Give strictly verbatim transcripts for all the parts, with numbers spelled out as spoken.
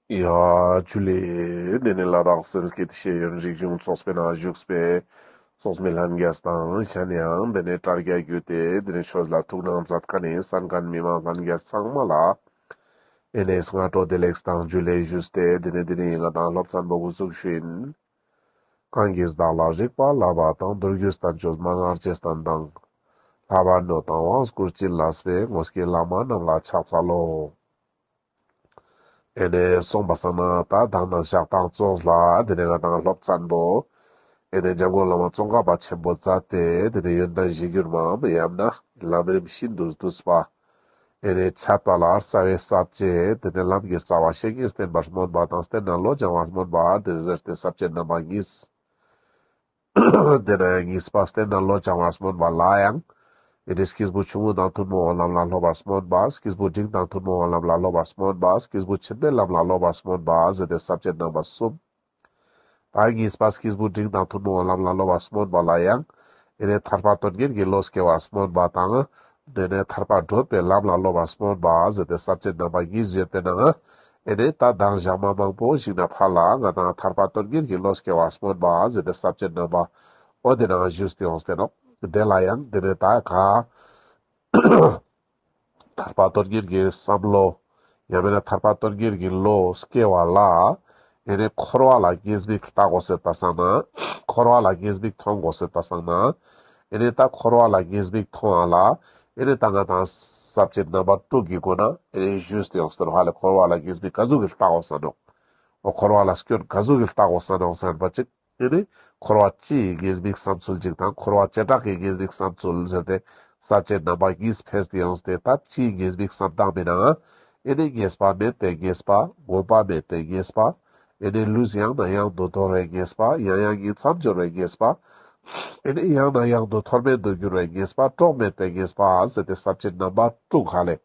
ཡ་ཇུ་ལེ། དེ་ནས་ལ་དྭགས་སེམས་བསྐྱེད་ཤེས་ཡོན་རིག་གཞུང་ཚོགས་པའི་ནང་བཞུགས་པའི་ཚོགས་མི་ལྷན་རྒྱས་དང་གཞན་ཡང་དེ་ནས་དྲ་རྒྱ་བརྒྱུད་དེ་དེ་ནས་ཆོས་ལ་ཐུགས་སྣང་མཛད་མཁན་ནི་གསན་མཁན་མི་མང་ལྷན་རྒྱས་ཚང་མ་ལ་ཨེ་ནས་སྔ་དྲོ་བདེ་ལེགས་དང་ཇུ་ལེ་ཞུས་ཏེ། དེ་ནས་དེ་ནས་ང་དང་སློབ་ཚན་པོ་འགོ་འཛུགས་ཞུ་ཡིན། གང་གིས་བདག་ལ་རིག་པ་བསླབ་པ་དང་། མདོ་རྒྱུད་བསྟན་བཅོས་མན་ངག་རྗེས་བསྟན་དང་། ལྷག་པར་སྣོད་དང་དབང་བསྐུར་བྱིན་བརླབས་པའི། དངོས་ཀྱི་བླ་མ་རྣམས་ལ་ཕྱག་འཚལ་ལོ། ཨེ་ནས་སོང་པ་སང་ན་ད་དང་ན་ཞག་དང་ཙོགས་ལ་དེ་ནས་ང་དང་སློབ་ཚན་པོ་ཨེ་ནས་འཇམ་མགོན་བླ་མ་ཙོང་ཁ་པ་ཆེན་པོས་མཛད་དེ་དེ་ནས་ཡོན་ཏན་གཞིར་གྱུར་མའམ་ཡང་ན་ལམ་རིམ་ཤིན་ཏུ་བསྡུས་པ། ཨེ་ནས་འཆད་པ་ལ་རྩ་བའི་ས་བཅད་དེ་ནས་ལམ་གྱི་རྩ་བ་བཤེས་གཉེན་བསྟེན་པར་སྨོན་པ་དང་བསྟེན་ནས་བློ་སྦྱང་བར་སྨོན་པ་དེ་ཟེར་ཏེ་ས་བཅད་རྣམ་པ་གཉིས། དེ་ནས་གཉིས་པ་བསྟེན་ནས་བློ་སྦྱང་བར་སྨོན་པ་ལ་ཡང་ཨེ་ནས་སྐྱེས་བུ་ཆུང་ངུ་དང་ཐུན་མོང་བའི་ལམ་ལ་སློབ་པར་སྨོན་པ། སྐྱེས་བུ་འབྲིང་དང་ཐུན་མོང་བའི་ལམ་ལ་སློབ་པར་སྨོན་པ། སྐྱེས་བུ་ཆེན་པོའི་ལམ་ལ་སློབ་པར་སྨོན་པ་ཟེར་ཏེ་ས་བཅད་རྣམ་པ་གསུམ། ད་གཉིས་པ་སྐྱེས་བུ་འབྲིང་དང་ཐུན་མོང་བའི་ལམ་ལ་སློབ་པར་སྨོན་པ་ལ་ཡང་ཨེ་ནས་ཐར་པ་དོན་གཉེར་གྱི་བློ་སྐྱེ་བར་སྨོན་པ་དང་། དེ་ནས་ཐར་པ་བགྲོད་པའི་ལམ་ལ་སློབ་པར་སྨོན་པ་ཟེར་ཏེ་ས་བཅད་རྣམ་པ་གཉིས་བཞེས་ཏེ་ནང་ཨེ་ནས་ད་དང་ཞག་མ་མང་པོ་ཞིག་ནས་ཕར་ལ་ང་དང་ཐར་པ་དོན་གཉེར་གྱི་བློ་སྐྱེ་བར་སྨོན་པ་ཟེར་ཏེ་ས་བཅད་རྣམ་པ་འོ་དེ་ནང་ཞུས་ཏེ་ཡོངས་ཏེ་ནོག། དེ་ལ་ཡང་དེ་ནས་ད་ག་ཐར་པ་དོན་གཉེར་གྱི་བསམ་བློ། ཡང་མིན་ན་ཐར་པ་དོན་གཉེར་གྱི་བློ་སྐྱེ་བ་ལ། ཨེ་ནས་འཁོར་བ་ལ་ཉེས་དམིགས་ལྟ་དགོས་ཟེར་པ་སང་ན། འཁོར་བ་ལ་ཉེས་དམིགས་མཐོང་དགོས་ཟེར་པ་སང་ན། ཨེ་ནས་ད་འཁོར་བ་ལ་ཉེས་དམིགས་མཐོང་བ་ལ། ཨེ་ནས་ད་ང་དང་ས་བཅད་རྣམ་པ་དྲུག་གི་སྒོ་ནས་ཨེ་ནས་ཞུས་ཏེ་ཡོངས་ཏེ་ནོག་ཧ་ལེ། འཁོར་བ་ལ་ཉེས་དམིགས་ག་ཟུག་གི་ལྟ་དགོས་ས་ནོག། འོ་འཁོར་བ་ལ་སྐྱོན་ག་ཟུག་གི་ལྟ་དགོས་ས་ནོག་ཟེར་པ་ཅིག། ཨེ་ནས་འཁོར་བ་སྤྱིའི་ཉེས་དམིགས་བསམ་ཚུལ་ཅིག་དང་འཁོར་བ་བྱེ་བྲག་གི་ཉེས་དམིགས་བསམ་ཚུལ་ཟེར་ཏེ་ས་བཅད་རྣམ་པ་གཉིས་ཕེས་ཏེ་ཡོངས་ཏེ། ད་སྤྱིའི་ཉེས་དམིགས་བསམ་སྟངས་པའི་ནང་ཨེ་ནས་ངེས་པ་མེད་པའི་ཉེས་པ། ངོམས་པ་མེད་པའི་ཉེས་པ། ཨེ་ནས་ལུས་ཡང་ནས་ཡང་དུ་འཐོར་བའི་ཉེས་པ། ཡང་ཡང་ཉིང་མཚམས་སྦྱོར་བའི་ཉེས་པ། ཨེ་ནས་ཡང་ནས་ཡང་དུ་མཐོ་དམན་དུ་འགྱུར་བའི་ཉེས་པ། གྲོགས་མེད་པའི་ཉེས་པ་ཟེར་ཏེ་ས་བཅད་རྣམ་པ་དྲུག་ཧ་ལེ།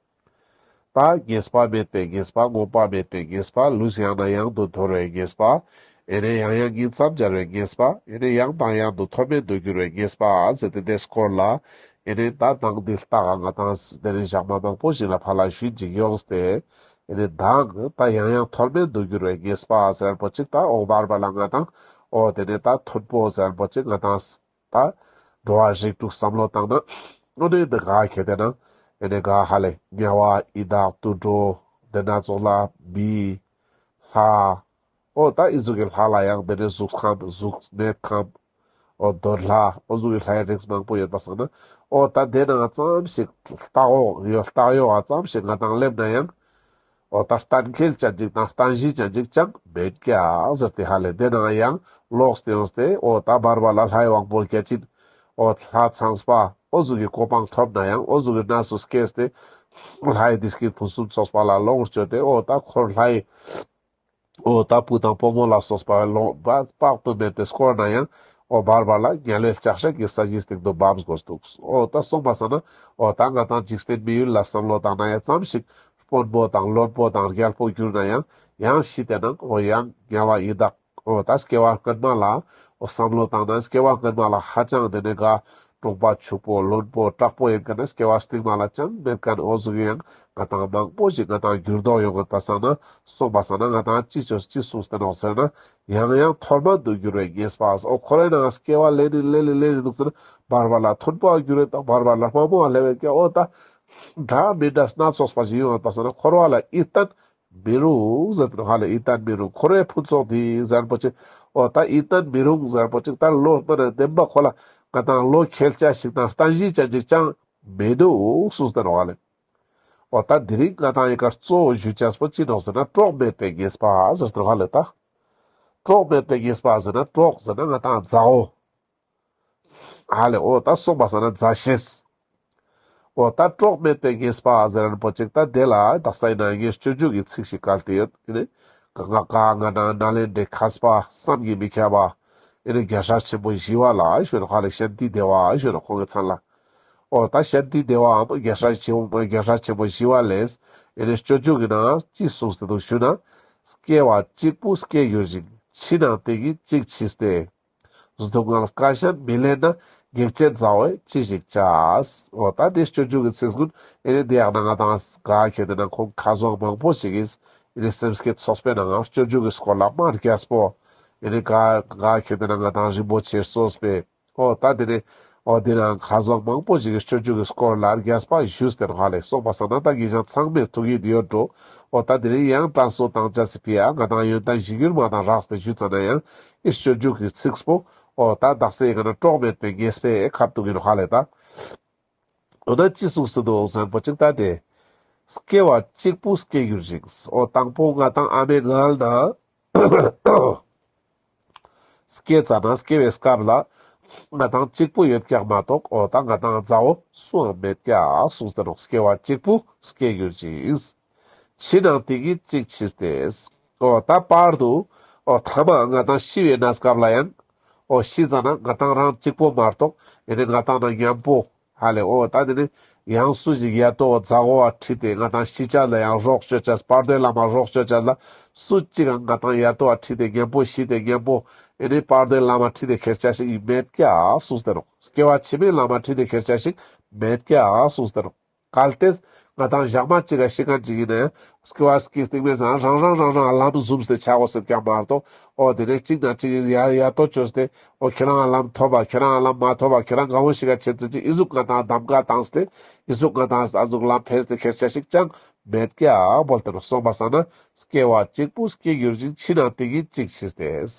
ད་ངེས་པ་མེད་པའི་ཉེས་པ། ངོམས་པ་མེད་པའི་ཉེས་པ། ལུས་ཡང་ནས་ཡང་དུ་འཐོར་བའི་ཉེས་པ། ཨེ་ནས་ཡང་ཡང་ཉིང་མཚམས་སྦྱར་བའི་ཉེས་པ། ཨེ་ནས་ཡང་དང་ཡང་དུ་མཐོ་དམན་དུ་འགྱུར་བའི་ཉེས་པ་ཟེར་ཏེ་དེ་སྐོར་ལ་ཨེ་ནས་ད་དང་འདི་ལྟ་ག་ང་དང་དེ་ནས་ཞག་མ་མང་པོ་ཞིག་ལ་ཕར་ལ་ཞུས་ཅིག་ཡོངས་ཏེ། ཨེ་ནས་དང་ད་ཡང་ཡང་མཐོ་དམན་དུ་འགྱུར་བའི་ཉེས་པ་ཟེར་པོ་ཅིག་ད་འོ་བར་བར་ལ་ང་དང་འོ་དེ་ནས་ད་མཐོན་པོ་ཟེར་པོ་ཅིག་ང་དང་ད་འགྲོ་བ་རིགས་དྲུག་བསམ་བློ་བཏང་ན། འོ་ནི་འདི་ག་ཁེ་ཏེ་ན་ཨེ་ནས་ག་ཧ་ལེ་དམྱལ་བ་ཡི་དྭགས་དུད་འགྲོ་དེ་ན་ཙོགས་ལ་མི་ལྷ། འོ་ད་ཨི་ཟུག་གི་ལྷ་ལ་ཡང་དེ་ནས་གཟུགས་ཁམས་གཟུགས་མེད་ཁམས། འོ་འདོད་ལྷ། འོ་ཟུག་གི་ལྷའི་རིགས་མང་པོ་ཡོད་པ་སང་ན། འོ་ད་དེ་ནང་ཙམ་ཞིག་ལྟ་འོ་ཡོད་ལྟ་ཡོད་ཙམ་ཞིག་ང་དང་སླེབས་ན་ཡང་། འོ་ད་གཏན་འཁེལ་ཅན་ཅིག་དང་གཏན་གཞི་ཅན་ཅིག་ཅང་མེད་ཀྱག་ཟེར་ཏེ་ཧ་ལེ། དེ་ནང་ཡང་ལོག་སྟེ་ཡོངས་ཏེ་འོ་ད་བར་བར་ལ་ལྷའི་དབང་པོ་བརྒྱ་བྱིན། འོ་ལྷ་ཚངས་པ་འོ་ཟུག་གི་གོ་འཕང་ཐོབ་ན་ཡང་འོ་ཟུག་གི་གནས་སུ་སྐྱེས་ཏེ། ལྷའི་བདེ་སྐྱིད་ཕུན་སུམ་ཚོགས་པ་ལ་ལོངས་སྤྱོད་དེ་འོ་ད་འཁོར་ལྷའི་འོ་ད་བུ་དང་བུ་མོ་ལ་སོགས་པ་ལོངས་པ་དཔག་ཏུ་མེད་པའི་བསྐོར་ན་ཡང་འོ་བར་བར་ལ་དམྱལ་བའི་ལྕགས་སྲེག་གི་ས་གཞིའི་སྟེང་དུ་བབས་དགོས་འདུག། འོ་ད་སོང་པ་སང་ན་འོ་ད་ང་དང་འཇིག་རྟེན་མི་ཡུལ་ལ་བསམ་བློ་བཏང་ན་ཡང་ཙམ་ཞིག་དཔོན་པོ་དང་བློན་པོ་དང་རྒྱལ་པོ་གྱུར་ན་ཡང་ཡང་ཤི་སྟེ་ནང་འོ་ཡང་དམྱལ་བ་ཡི་དྭགས། འོ་ད་སྐྱེ་བ་སྔོན་མ་ལ་འོ་བསམ་བློ་བཏང་ན་སྐྱེ་བ་སྔོན་མ་ལ་ཧ་ཅང་དེ་ནས་ག་གྲོང་པ་ཕྱུག་པོ་བློན་པོ་དྲག་པོ་ཡིན་མཁན་ནི་སྐྱེ་བ་སྟིང་མ་ལ་ཅང་མེད་མཁན་འོ་ཟུག་ཡང་ང་དང་མང་པོ་ཞིག་ང་དང་འགྱུར་ལྡོག་ཡོང་གི་ཡོད་པ་སང་ན། སོང་པ་སང་ན་ང་དང་ཅི་ཅོ་ཅི་གསུངས་ཏེ་ནོག་ཟེར་ན། ཡང་ཡང་མཐོ་དམན་དུ་འགྱུར་བའི་ཉེས་པ། འོ་འཁོར་བའི་ནང་སྐྱེ་བ་ལེན་ནི་ལེན་ནི་ལེན་ནི་འདུག་ཟེར་ན་བར་བར་ལ་མཐོན་པོ་འགྱུར་བའི་དང་བར་བར་ལ་དམའ་མོ་སླེབས་པའི་ཀྱང་འོ་ད་འདྲ་མི་འདྲ་སྣ་ཚོགས་པ་ཞིག་ཡོང་ཡོད་པ་སང་ན་འཁོར་བ་ལ་ཡིད་བརྟན་མི་རུང་ཟེར་ཏེ་ནོག་ཧ་ལེ། ཡིད་བརྟན་མི་རུང་། འཁོར་བའི་ཕུན་ཚོགས་འདི་ཟེར་པོ་ཅིག། འོ་ད་ཡིད་བརྟན་མི་རུང་ཟེར་པོ་ཅིག་ད་བློ་སྨོན་ལམ་བདེན་པ་ཁོ་ལ་ང་དང་བློ་ཁེལ་ཆ་ཞིག་དང་བརྟན་གཞི་ཅན་ཅིག་ཅང་མི་འདུག་གསུངས་ཏེ་ནོག་ཧ་ལེ། འོ་ད་དེ་རིང་ང་དང་ཡི་གར་གཙོ་བོ་ཞུ་ཆས་པོ་ཅི་ནོག་ཟེར་ན་གྲོགས་མེད་པའི་ཉེས་པ་ཟེར་ཏེ་ནོག་ཧ་ལེ་ད། གྲོགས་མེད་པའི་ཉེས་པ་ཟེར་ན་གྲོགས་ཟེར་ན་ང་དང་མཛའ་བོ། ཧ་ལེ། འོ་ད་སོང་པ་སང་ན་མཛའ་བཤེས། འོ་ད་གྲོགས་མེད་པའི་ཉེས་པ་ཟེར་ན་པོ་ཅིག་ད་དེ་ལ་དག་ས་ཡིན་ན་ངས་སྤྱོད་འཇུག་གི་ཚིག་ཞིག་བཀལ་ཏེ་ཡོད། ཨེ་ནི་ག་ང་ག་ང་ན་ནཱ་ལེནྡྲའི་མཁས་པ་བསམ་གྱིས་མི་ཁྱབ་པ་ཨེ་ནི་རྒྱལ་སྲས་ཆེན་པོ་ཞི་བ་ལྷ་ཞུ་ནོག་ཧ་ལེ། ཤཱནྟི་དེ་བ་ཞུ་ནོག་ཁོང་གི་མཚན་ལ། འོ་ད་ཤཱནྟི་དེ་བའམ་རྒྱལ་སྲས་ཆེན་པོ་རྒྱལ་སྲས་ཆེན་པོ་ཞི་བ་ལྷས་ཨེ་ནི་སྤྱོད་འཇུག་གི་ནང་ཅི་གསུངས་ཏེ་འདུག་ཞུ་ན། སྐྱེ་བ་གཅིག་པུ་སྐྱེ་འགྱུར་ཞིང་། འཆི་ནའང་དེ་ཉིད་གཅིག་འཆི་སྟེ། སྡུག་བསྔལ་སྐལ་གཞན་མི་ལེན་ན། ཉེས་བྱས་མཛའ་བོས་ཅི་ཞིག་བྱ། འོ་ད་དེ་སྤྱོད་འཇུག་གི་ཚིག་ཀུན་ཨེ་ནི་དེ་ཡང་ན་ང་དང་ག་ཁེ་ཏེ་ན་ཁོང་མཁས་དབང་མང་པོ་ཞིག་གིས་ ཨེ་ནི་སེམས་བསྐྱེད་ཚོགས་པའི་ནང་ང་སྤྱོད་འཇུག་གི་སྐོར་ལ་མ་རྒྱས་པོ། ཨེ་ནི་ག་ག་ཁེ་ཏེ་ན་ང་དང་རིན་པོ་ཆེ་གསོས་པའི། འོ་ད་དེ་ནི་འོ་དེ་ནང་ཁ་སང་མང་པོ་ཞིག་གི་སྤྱོད་འཇུག་གི་སྐོར་ལ་རྒྱས་པ་ཞུས་ཏེ་ནོག་ཧ་ལེ། སོང་པ་སང་ན་ད་གི་ཞང་ཚང་མས་ཐུགས་ཡིད་ཡོད་འགྲོ། འོ་ད་དེ་ནི་ཡང་དྲན་གསོ་བཏང་ཅེས་སི་ཕི་ཡ་ང་དང་ཡོན་ཏན་གཞིར་གྱུར་མ་དང་རགས་ཏེ་ཞུས་ཙ་ན་ཡང་ཨེ་སྤྱོད་འཇུག་གི་ཚིག་པོ་འོ་ད་དག་ས་ཡི་ག་ན་གྲོགས་མེད་པའི་ངེས་པའི་ཁ་ཐུག་གི་ནོག་ཧ་ལེ་ད། འོ་ན་ཅི་གསུངས་སེ་འདུག་ཟེར་པོ་ཅིག་ད་དེ། སྐྱེ་བ་གཅིག་པུ་སྐྱེ་འགྱུར་ཞིང་། འོ་དང་པོ་ང་དང་ཨ་མའི་མངལ་ན་སྐྱེ་ཙ་ན་སྐྱེ་བའི་སྐབས་ལ་ང་དང་གཅིག་པུ་ཡོད་ཀྱག་མ་གཏོགས་འོ་ད་ང་དང་མཛའ་བོ་སུའང་མེད་ཀྱག་གསུངས་ཏེ་ནོག་སྐྱེ་བ་གཅིག་པུ་སྐྱེ་འགྱུར་ཞིང་། འཆི་ནའང་དེ་ཉིད་གཅིག་འཆི་སྟེ། འོ་ད་བར་དུ་འོ་ཐ་མ་ང་དང་ཤི་བའི་གནས་སྐབས་ལ་ཡང་འོ་ཤི་ཙ་ན་ང་དང་རང་གཅིག་པོ་མ་གཏོགས་ཨེ་ནི་ང་དང་ན་མཉམ་པོ་ཧ་ལེ། འོ་ད་དེ་ནི་ཡང་སུ་ཞིག་ཡ་ཏོ་མཛའ་བོ་བ་ཁྲིད་དེ་ང་དང་ཤི་ཅེས་ལ་ཡང་རོགས་ཅོ་ཅེས། བར་དོའི་ལམ་མ་རོགས་ཅོ་ཅེས་ལ་སུ་གཅིག་ང་དང་ཡ་ཏོ་བ་ཁྲིད་དེ་མཉམ་པོ་ཤི་སྟེ་མཉམ་པོ་ཨེ་ནི་བར་དོའི་ལམ་མ་ཁྲིད་དེ་ཁྱེར་ཅེས་ཞིག་མེད་ཀྱག་གསུངས་ཏེ་ནོག་སྐྱེ་བ་ཕྱི་མའི་ལམ་མ་ཁྲིད་དེ་ཁྱེར་ཅེས་ཞིག་མེད་ཀྱག་གསུངས་ཏེ་ནོག་གལ་ཏེ་ང་དང་ཞག་མ་གཅིག་ག་ཤི་མཁན་ཅིག་ཡིན་ན་ཡང་སྐྱེ་བ་སྐྱེ་སྟིང་མའི་སང་རང་རང་རང་རང་ལམ་བཟུམ་སྟེ་ཆ་དགོས་ཟེར་ཀྱག་མ་གཏོགས། འོ་དེ་ནས་གཅིག་ན་གཅིག་ཡ་ཡ་ཏོ་བཅོས་ཏེ་འོ་ཁྱེད་རང་ལམ་ཐོབ་པ་ཁྱེད་རང་ལམ་མ་ཐོབ་པ་ཁྱེད་རང་ག་བོ་ཞིག་ག་ཆེན་ཙི་ཅིག་ཨི་ཟུག་ང་དང་གདམ་ག་བཏང་སྟེ་ཨི་ཟུག་ང་དང་ཨ་ཟུག་ལམ་ཕེས་ཏེ་ཁྱེར་ཆ་ཞིག་ཅང་མེད་ཀྱག་བོལ་ཏེ་ནོག་སོང་པ་སང་ན་སྐྱེ་བ་གཅིག་པུ་སྐྱེ་འགྱུར་ཞིང་། འཆི་ནའང་དེ་ཉིད་གཅིག་འཆི་སྟེ།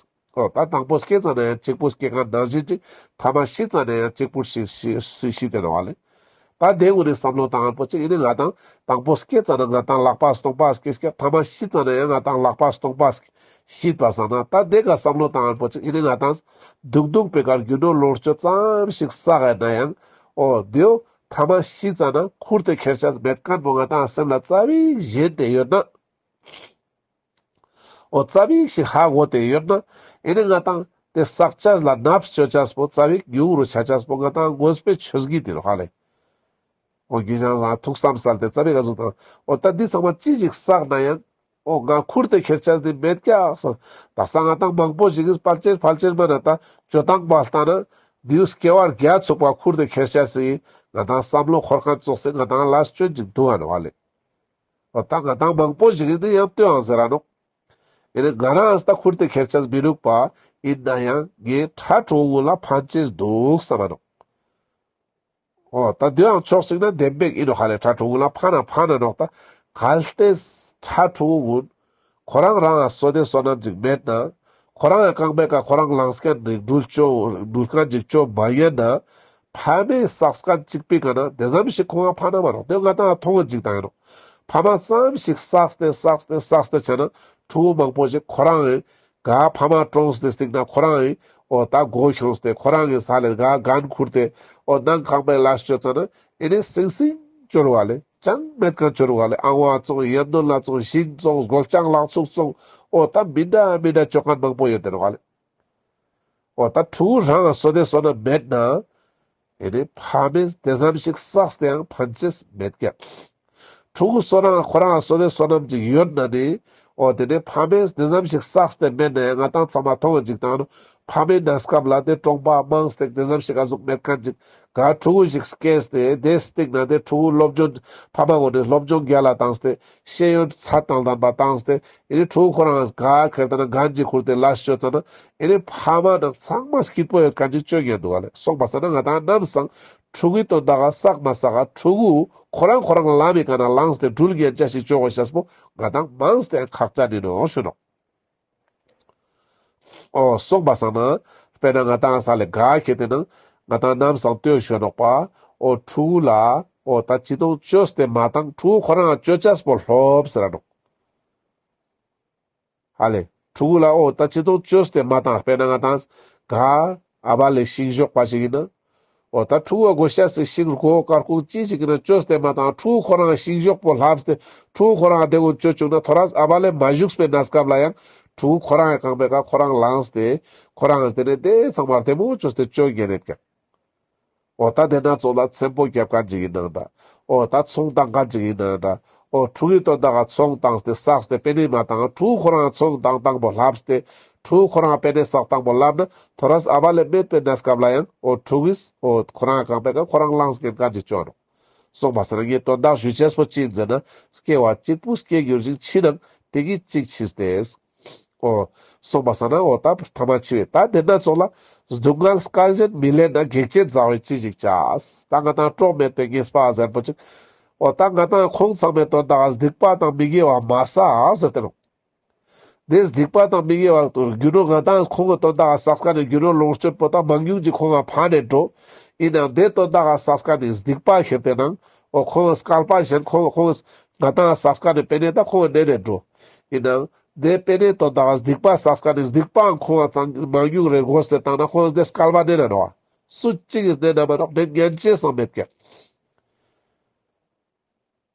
འོ་ད་དང་པོ་སྐྱེ་ཙ་ན་ཡང་གཅིག་པུ་སྐྱེ་མཁན་ནང་བཞིན་ཅིག་ཐ་མ་ཤི་ཙ་ན་ཡང་གཅིག་པུ་ཤི་ཤི་ཤི་ཤི་སྟེ་ནོག་ལེ། ད་དེ་གུན་ནི་བསམ་བློ་བཏང་ཡག་པོ་ཅིག་ཨེ་ནི་ང་དང་དང་པོ་སྐྱེ་ཙ་ན་ང་དང་ལག་པ་སྟོང་པ་སྐྱེ་སྐྱེ་ཐ་མ་ཤི་ཙ་ན་ཡང་ང་དང་ལག་པ་སྟོང་པ་སྐྱེ་ཤི་པ་སང་ན་ད་དེ་ག་བསམ་བློ་བཏང་ཡག་པོ་ཅིག་ཨེ་ནི་ང་དང་སྡུག་སྡུག་པའི་ཀ་རྒྱུ་ནོར་ལོངས་སྤྱོད་ཙམ་ཞིག་བསགས་ཡིན་ན་ཡང་འོ་དེའོ་ཐ་མ་ཤི་ཙ་ན་ཁུར་ཏེ་ཁྱེར་ཆ་མེད་མཁན་པོ་ང་དང་སེམས་ལ་རྩ་བའི་ཞེན་ཏེ་ཡོད་ན། འོ་རྩ་བའི་ཞིག་ཧ་གོ་སྟེ་ཡོད་ན་ཨེ་ནི་ང་དང་དེ་བསགས་ཆ་ལ་ནབས་ཅོ་ཆ་པོ་རྩ་བའི་ཉུང་རུ་ཆ་ཆ་པོ་ང་དང་དངོས་པོའི་ཆོས་ཉིད་དེ་ནོག་ཧ་ལེ། འོ་གི་ཞང་སང་ཐུགས་བསམ་སལ་ཏེ་རྩ་བའི་ག་ཟུག་དང་འོ་ད་འདི་ཚང་མ་ཅི་ཞིག་བསགས་ན་ཡང་འོ་ང་ཁུར་ཏེ་ཁྱེར་ཆ་འདི་མེད་ཀྱག་སང་ད་སང་ང་དང་མང་པོ་ཞིག་གིས་ཕལ་ཆེར་ཕལ་ཆེར་མ་ན་ད་ཅོ་སྟངས་པ་ལྟ་ན་འདིའུ་སྐྱེ་བ་བརྒྱ་ཚུགས་པ་ཁུར་ཏེ་ཁྱེར་ཆ་སི་ང་དང་བསམ་བློ་འཁོར་མཁན་ཙོགས་སེ་ང་དང་ལ་སྐྱོན་ཅིག་འདུག་ཨ་ནོག་ཧ་ལེ། འོ་ད་ང་དང་མང་པོ་ཞིག་གིས་འདི་ཡང་ལྟོས་ཨང་ཟེར་ར་ནོག་ཨེ་ནི་ང་རང་ཨ་སྟ་ཁུར་ཏེ་ཁྱེར་ཆ་མི་ནུག་པ་ཡིན་ན་ཡང་ངའི་ཕྲུ་གུ་ལ་ཕན་ཆེས་འདུག་བསམ་མ་ནོག་འོ་ད་དེའང་ཕྱོགས་གཅིག་ན་བདེན་པའི་ཨིན་ནོག་ཧ་ལེ། ཕྲུ་གུ་ལ་ཕན་ན་ཕན་ན་ནོག་ད་གལ་ཏེ་ཕྲུ་གུ་གུན་ཁོ་རང་རང་ང་བསོད་བདེ་བསོད་ནམས་ཅིག་མེད་ན་ཁོ་རང་ང་རྐང་པའི་ཀ་ཁོ་རང་ལངས་མཁན་ཅིག་འགྲུལ་ཅོ་འགྲུལ་མཁན་ཅིག་ཅོ་མ་ཉན་ན་ཕ་མའི་བསགས་མཁན་ཅིག་པའི་ཀ་ན་དེ་ཙམ་ཞིག་ཁོང་ང་ཕན་ན་མ་ནོག་དེ་ང་དང་མཐོང་ངོ་ཅིག་དང་ཨིན་ནོག་ཕ་མ་ཙམ་ཞིག་བསགས་ཏེ་བསགས་ཏེ་བསགས་ཏེ་བྱས་ན་ཕྲུ་གུ་མང་པོ་ཞིག་ཁོ་རང་ཨིན་ག་ཕ་མ་གྲོངས་ཏེ་སྟིང་ན་ཁོ་རང་ཨིན་འོ་ད་མགོ་ཁྱོངས་ཏེ་ཁོ་རང་ཨིན་ས་ལེ་ག་འགན་ཁུར་ཏེ་འོ་ནང་ཁང་པའི་ལས་ཅོ་ཙ་ན་ཨེ་ནི་སིང་སིང་ཅོ་རུག་ལེ། ཅང་མེད་མཁན་ཅོ་རུག་ལེ། ཨང་བ་བཙོང་ཡམ་དོན་ལ་བཙོང་ཞིང་བཙོང་སྒོ་ལྕང་ལག་ཚུགས་བཙོང་འོ་ད་མི་འདྲ་མི་འདྲ་ཅོ་མཁན་མང་པོ་ཡོད་དེ་རུག་ལེ། འོ་ད་ཕྲུ་གུ་རང་ང་བསོད་བདེ་བསོད་ནམས་མེད་ན་ཨེ་ནི་ཕ་མས་དེ་ཙམ་ཞིག་བསགས་ཏེའང་ཕན་ཆེས་མེད་ཀྱག་ཕྲུ་གུ་སོ་རང་ཁོ་རང་ང་བསོད་བདེ་བསོད་ནམས་ཅིག་ཡོད་ན་ནི་འོ་དེ་ནི་ཕ་མས་དེ་ཙམ་ཞིག་བསགས་ཏེ་མེད་ན་ཡང་ང་དང་ཚང་མ་མཐོང་ངོ་ཅིག་དང་ནོག་ཕ་མའི་གནས་སྐབས་ལ་དེ་གྲོང་པ་མང་སྟེ་དེ་ཙམ་ཞིག་ཨ་ཟུག་མེད་མཁན་ཅིག་ག་ཕྲུ་གུ་ཞིག་སྐྱེས་ཏེ་དེ་སྟིང་ན་དེ་ཕྲུ་གུ་སློབ་སྦྱོང་ཕ་མ་གུན་ནི་སློབ་སྦྱོང་རྒྱལ་ལ་བཏང་སྟེ་ཤེས་ཡོན་ཚད་དང་ལྡན་པ་བཏང་སྟེ་ཨེ་ནི་ཕྲུ་གུ་ཁོ་རང་ང་ག་ཁེར་ཏེ་ན་འགན་ཅིག་ཁུར་ཏེ་ལས་ཅོ་ཙ་ན་ཨེ་ནི་ཕ་མ་ནང་ཚང་མ་སྐྱིད་པོ་ཡོད་མཁན་ཅིག་ཅོ་ཉན་འདུག་ལེ། སོང་པ་སང་ན་ང་དང་ནམ་སང་ཕྲུ་གུའི་དོན་དག་ག་བསགས་མ་བསགས་ག་ཕྲུ་གུ་ཁོ་རང་ཁོ་རང་ལམ་མི་ཀ་ན་ལངས་ཏེ་འགྲུལ་ཉན་ཆ་ཞིག་ཅོ་དགོས་ཤེས་པོ་ང་དང་མང་སྟེ་ཁག་ཅན་ཨིན་ནོག་ཞུ་ནོག་འོ་སོང་པ་སང་ན་དཔེར་ན་ང་དང་ས་ལེ་ག་ཁེ་ཏེ་ན་ང་དང་ནམ་སང་ལྟོས་ཞུ་ནོག་པ་འོ་ཕྲུ་གུ་ལ་འོ་ད་ཅི་དོང་ཅོས་ཏེ་མ་བཏང་ཕྲུ་གུ་ཁོ་རང་ང་ཅོ་ཆས་པོ་ལྷོབ་ཟེར་ར་ནོག་ཧ་ལེ། ཕྲུ་གུ་ལ་འོ་ད་ཅི་དོང་ཅོས་ཏེ་མ་བཏང་། དཔེར་ན་ང་དང་ག་ཨ་བ་ལེ་ཤིང་ཞོག་པ་ཞིག་ཨིན་ན། འོ་ད་ཕྲུ་གུ་གོ་ཤ་སི་ཤིང་རྒོ་དཀར་ཁུང་ཅི་ཞིག་ཨིན་ན་ཅོས་ཏེ་མ་བཏང་། ཕྲུ་གུ་ཁོ་རང་ཤིང་ཞོག་པོ་ལྷབས་ཏེ་ཕྲུ་གུ་ཁོ་རང་དེ་གུན་ཅོ་བཅུག་ན་ཐོ་རས་ཨ་བ་ལེ་མ་བཞུགས་པའི་གནས་སྐབས་ལ་ཡང་ཕྲུ་གུ་ཁོ་རང་ཡང་རྐང་པའི་ཀ་ཁོ་རང་ལངས་ཏེ་ཁོ་རང་དེ་ནས་དེ་ཚང་མ་བདེ་མོ་ཅོས་ཏེ་ཅོ་ཉན་ཡོད་ཀྱག་འོ་ད་དེ་ན་ཚོགས་ལ་ཚེམ་པོ་རྒྱབ་མཁན་ཅིག་ཨིན་ནའང་འདྲ། འོ་ད་ཚོང་བཏང་མཁན་ཅིག་ཨིན་ནའང་འདྲ། འོ་ཕྲུ་གུའི་དོན་དག་ག་ཚོང་བཏང་སྟེ་བསགས་ཏེ་པེ་ནེ་མ་བཏང་། ཕྲུ་གུ་ཁོ་རང་ཚོང་བཏང་བཏང་པོ་ལྷབས་ཏེ་ཕྲུ་གུ་ཁོ་རང་པེ་ནེ་བསགས་བཏང་པོ་ལྷབས་ན་ཐོ་རས་ཨ་བ་ལེ་མེད་པའི་གནས་སྐབས་ལ་ཡང་འོ་ཕྲུ་གུས་འོ་ཁོ་རང་རྐང་པའི་ཀ་ཁོ་རང་ལངས་ཉན་མཁན་ཅིག་ཅོ་ནོག་སོང་པ་སང་ན་ངའི་དོན་དག་ཞུ་ཆས་པོ་ཅི་ཨིན་ཟེར་ན་སྐྱེ་བ་གཅིག་པུ་སྐྱེ་འགྱུར་ཞིང་། འཆི་ནའང་ དེ་གི་གཅིག་ཕྱིས་ཏེ། འོ། སོང་པ་སང་ན་འོ་ད་ཐ་མ་འཆི་བའི་ད་དེ་ན་ཙོགས་ལ། སྡུག་བསྔལ་སྐལ་གཞན་མི་ལེན་ན། གེགས་བྱེད་མཛའ་བོས་ཅི་ཞིག་བྱ། ད་ང་དང་གྲོགས་མེད་པའི་ཉེས་པ་ཟེར་པོ་ཅིག་འོ་ད་ང་དང་ཁོང་ཚང་མའི་དོན་དག་སྡིག་པ་དང་མི་དགེ་བ་མ་བསགས་ཟེར་ཏེ་ནོག་དེ་སྡིག་པ་དང་མི་དགེ་བ་རྒྱུ་ནོར་ང་དང་ཁོང་གི་དོན་དག་བསགས་མཁན་ནི་རྒྱུ་ནོར་ལོངས་སྤྱོད་པོ་ད་མང་ཉུང་ཅིག་ཁོང་ང་ཕན་ནེ་འགྲོ། ཡིན་ནའང་དེ་དོན་དག་བསགས་མཁན་ནི་སྡིག་པ་ཁྱེར་ཏེ་ནང་འོ་ཁོང་གི་སྐལ་པ་གཞན་ཁོང་ཁོང་ང་དང་བསགས་མཁན་ནི་པེ་ནེ་ད་ཁོང་གི་ནེ་ནེ་འགྲོ། ཡིན་ནའང་དེ་པེ་ནེ་དོན་དག་སྡིག་པ་བསགས་མཁན་ནི་སྡིག་པའང་ཁོང་ང་ཚང་མང་ཉུང་རེ་དགོས་ཏེ་བཏང་ན་ཁོང་གི་དེ་སྐལ་པ་ནེ་ནེ་ནོག་སུ་གཅིག་གི་ནེ་ནེ་མ་ནོག་ནེ་ཉན་ཅེས་སང་མེད་ཀྱག་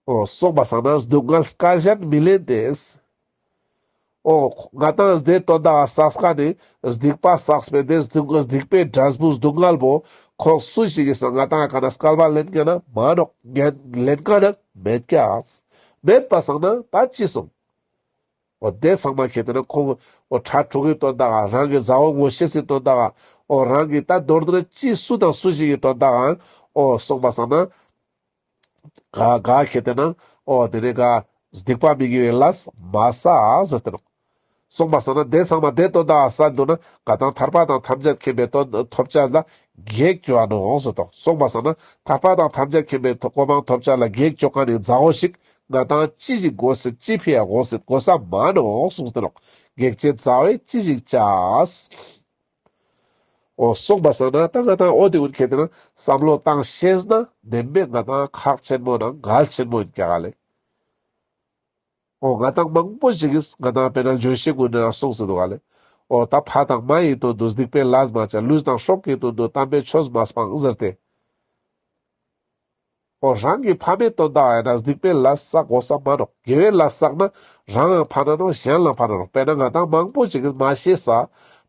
འོ་སོང་པ་སང་ན་སྡུག་བསྔལ་སྐལ་གཞན་མི་ལེན་ཏེ། འོ་ང་དང་དེ་དོན་དག་བསགས་མཁན་ནི་སྡིག་པ་བསགས་པའི་དེ་སྡུག་སྡིག་པའི་འབྲས་བུ་སྡུག་བསྔལ་པོ་ཁོང་སུ་ཞིག་གི་སང་ང་དང་ག་ན་སྐལ་པ་ལེན་མཁན་ན་མ་ནོག་ཉན་ལེན་མཁན་ན་མེད་ཀྱག་མེད་པ་སང་ན་ད་ཅི་སོང་། འོ་དེ་ཚང་མ་ཁྱེར་ཏེ་ན་ཁོང་འོ་ཕྲུ་གུའི་དོན་དག་རང་གི་མཛའ་བོ་ངོ་ཤེས་སི་དོན་དག་འོ་རང་གི་ད་མདོར་བསྡུ་ན་ཅི་སུ་དང་སུ་ཞིག་གི་དོན་དག་འོ་སོང་པ་སང་ན། ག་ག་ཁྱེར་ཏེ་ན་འོ་དེ་ནེ་ག་སྡིག་པ་མི་དགེ་བའི་ལས་མ་བསགས་ཟེར་ཏེ་ནོག་སོང་པ་སང་ན་དེ་ཚང་མ་དེ་དོན་དག་བསགས་འདུག་ན་ང་དང་ཐར་པ་དང་ཐམས་ཅད་མཁྱེན་པའི་དོན་ཐོབ་བྱ་ལ་གེགས་བཅོ་འ་ནོག་ཟེར་ཏོ། སོང་པ་སང་ན་ཐར་པ་དང་ཐམས་ཅད་མཁྱེན་པའི་གོ་འཕང་ཐོབ་བྱ་ལ་གེགས་བཅོ་མཁན་ནི་མཛའ་བོ་ཞིག་ང་དང་ཅི་ཞིག་དགོས་སེད་ཅི་ཕི་ཡ་དགོས་སེད་དགོས་ས་མ་ནོག་གསུངས་ཏེ་ནོག་གེགས་བྱེད་མཛའ་བོས་ཅི་ཞིག་བྱ། འོ་སོང་པ་སང་ན་ད་ང་དང་འོ་དེ་ཀུན་ཁྱེར་ཏེ་ན་བསམ་བློ་བཏང་ཤེས་ན་བདེན་པའི་ང་དང་ཁག་ཆེན་མོ་ནང་གལ་ཆེན་མོ་ཡིན་ཀྱག་ལེ། འོ་ང་དང་མང་པོ་ཞིག་གིས་ང་དང་དཔེར་ན་ལྗོན་ཤིང་ཀུན་ནེ་གསུངས་སེ་འདུག་ག་ལེ། འོ་ད་ཕ་དང་མ་ཡི་དོན་དུ་སྡིག་པའི་ལས་མ་བྱ། ལུས་དང་སྲོག་གི་དོན་དུ་དམ་པའི་ཆོས་མ་སྤང་ཟེར་ཏེ། འོ་རང་གི་ཕ་མའི་དོན་དག་ཡིན་ན་སྡིག་པའི་ལས་བསགས་དགོས་ས་མ་ནོག་དགེ་བའི་ལས་བསགས་ན་རང་ལའང་ཕན་ན་ནོག་གཞན་ལའང་ཕན་ན་ནོག་དཔེར་ན་ང་དང་མང་པོ་ཞིག་གིས་མ་ཤེས་ས་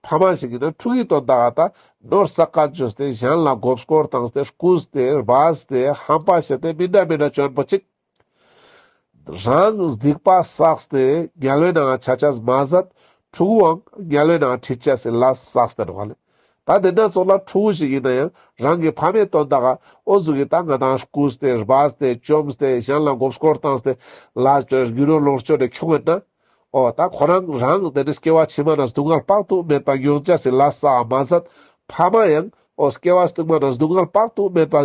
ཕ་མ་ཞིག་ཡིན་ན་ཕྲུ་གུའི་དོན་དག་ད་ནོར་བསགས་ཀ་བཅོས་ཏེ་གཞན་ལ་མགོ་སྐོར་བཏང་སྟེ་རྐུས་ཏེ་སྦས་ཏེ་ཧམ་པ་བྱས་ཏེ་མི་འདྲ་མི་འདྲ་བཅོ་འ་པོ་ཅིག་རང་སྡིག་པ་བསགས་ཏེ་དམྱལ་བའི་ནང་ཆ་ཆས་མ་ཟད་ཕྲུ་གུའང་དམྱལ་བའི་ནང་ཁྲིད་ཆས་སི་ལས་བསགས་ཏེ་འདུག་ག་ལེ། ད་དེ་ན་ཙོགས་ལ་ཕྲུ་གུ་ཞིག་ཡིན་ན་ཡང་རང་གི་ཕ་མའི་དོན་དག་འོ་ཟུག་གི་ད་ང་དང་རྐུས་ཏེ་སྦས་ཏེ་བཅོམས་ཏེ་གཞན་ལ་མགོ་སྐོར་བཏང་སྟེ་ལས་བཅོས་རྒྱུ་ནོར་ལོངས་སྤྱོད་དེ་ཁྱོང་ཡོད་ན། འོ་ད་ཁོ་རང་རང་དེ་ནི་སྐྱེ་བ་ཕྱི་མ་ན་སྡུག་བསྔལ་དཔག་ཏུ་མེད་པ་མྱོང་ཆས་སི་ལས་བསགས་མ་ཟད་ཕ་མ་ཡང་འོ་སྐྱེ་བ་སྟིང་མ་ན་སྡུག་བསྔལ་དཔག་ཏུ་མེད་པ་